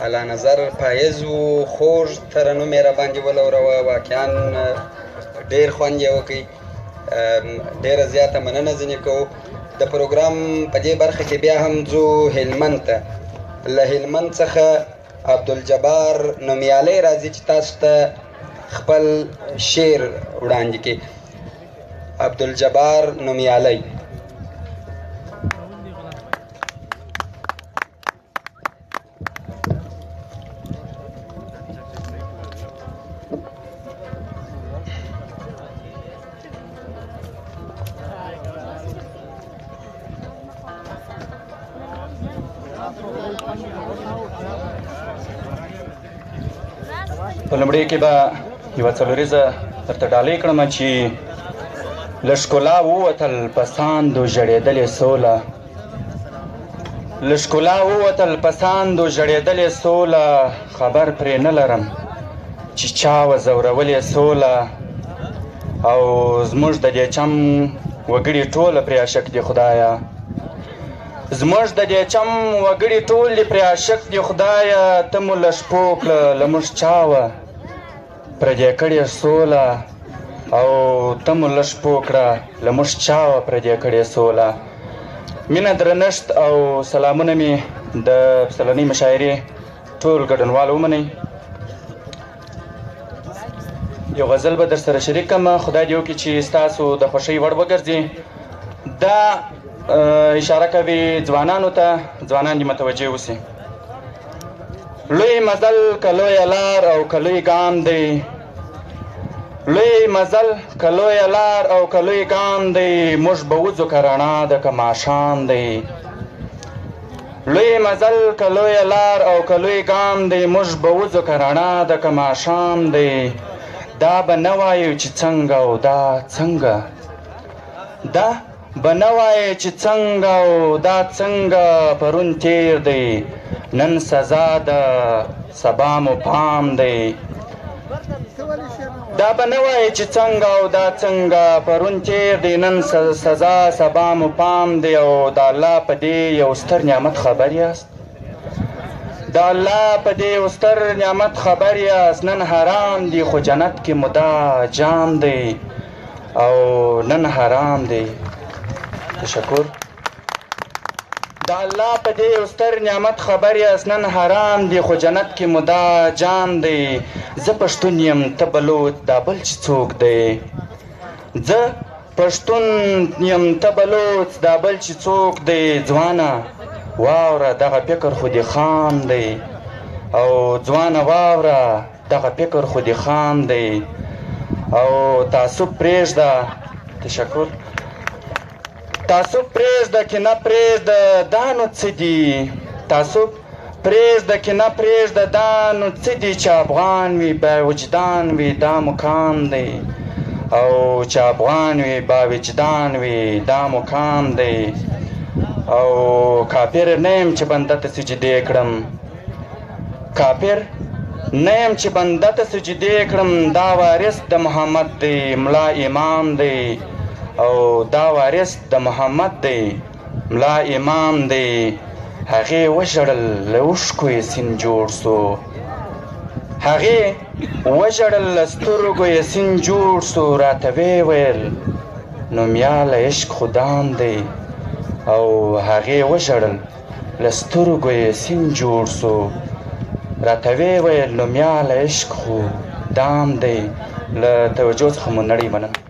اعلی نظر پایز و، خوږ ترنم یې راباندې ولوروه. واقعا ډېر خوند یې وکړ. ډېره زیاته مننه ځینې کوو. د پروګرام په دې برخه کې بیا هم ځو هلمند ته. له هلمند څخه عبدالجبار نومیالی راځي چې تاسو ته خپل شعر وړاندې کړي. عبدالجبار نومیالی. په لومړۍ کې به یوه څلوریزه درته ډالۍ کړم چې له ښکلا ووتل په ساندو ژړېدلې سوله، له ښکلا ووتل په ساندو ژړېدلې سوله، خبر پرې نه لرم چې چا وه ځورولې سوله. او زموږ د دې چم وګړي ټوله پرې عاشق دي خدایه، زموږ د دې چم وګړي ټول دي پرې عاشق دي خدایه، ته مو له شپو کړه له موږ چا وه پردې کړې سوله، او ته مو له شپو کړه له موږ چا وه پردې کړې سوله. مینه، درنښت او سلامونه مې د پسرلنۍ مشاعرې ټول ګډونوال ومنئ. یو غزل به در سره شریک کړم، خدای دې وکړي چې ستاسو د خوښۍ وړ وګرځي. دا اشاره کوي ځوانانو ته، ځوانان دې متوجه اوسي. لوی مزل که لویه لار او که لوی ګام دی، لوی مزل که لویه لار او که لوی ګام دی، موږ به وځو که رڼا ده که ماښام دی. لوی مزل که لویه لار او که لوی ګام دی، موږ به وځو که رڼا ده که ماښام دی. دا به نه وایو چې څنګه او دا څنګه، دا به نه وایې چې څنګه او دا څنګه، پرون تیر دی نن سزا ده سبا مو پام دی. دا به نه وایې چې څنګه او دا څنګه، پرون تیر دی نن سزا سبا مو پام دی. او د الله په دې یو ستر نعمت خبر یاست، د الله په دې یو ستر نعمت خبر یاست. نن حرام دی خو جنت کې مو دا جام دی، او نن حرام دی. تشکر. د الله په دې یو ستر نعمت خبر یاست، نن حرام دی خو جنت کې مو دا جام دی. زه پښتون یم ته بلوڅ دا بل چې څوک دی، زه پښتون یم ته بلوڅ دا بل چې څوک دی. ځوانه واوره دغه فکر خو دې خام دی، او ځوانه واوره دغه فکر خو دې خام دی. او تعصب پرېږده. تشکر. تعصب پرېږده که نه پرېږده دا نو څه دي، تعصب پرېږده که نه پرېږده دا نو څه دي، چې افغان وي با وجدان وي دا مقام دی، او چې افغان وي با وجدان وي دا مقام دی. او کافر نه یم چې بنده ته سجدې کړم، کافر نه یم چې بنده ته سجدې کړم، دا وارث د محمد دی ملا امام دی، او دا وارث د محمد دی ملا امام دی. هغې وژړل له اوښکو یې سیند جوړ سو، هغې وژړل له سترګو یې سیند جوړ سو، راته ویې ویل نومیاله عشق خو دام دی، او هغې وژړل له سترګو یې سیند جوړ سو، راته ویې ویل نومیاله عشق خو دام دی. له توجه څخه مو نړۍ مننه.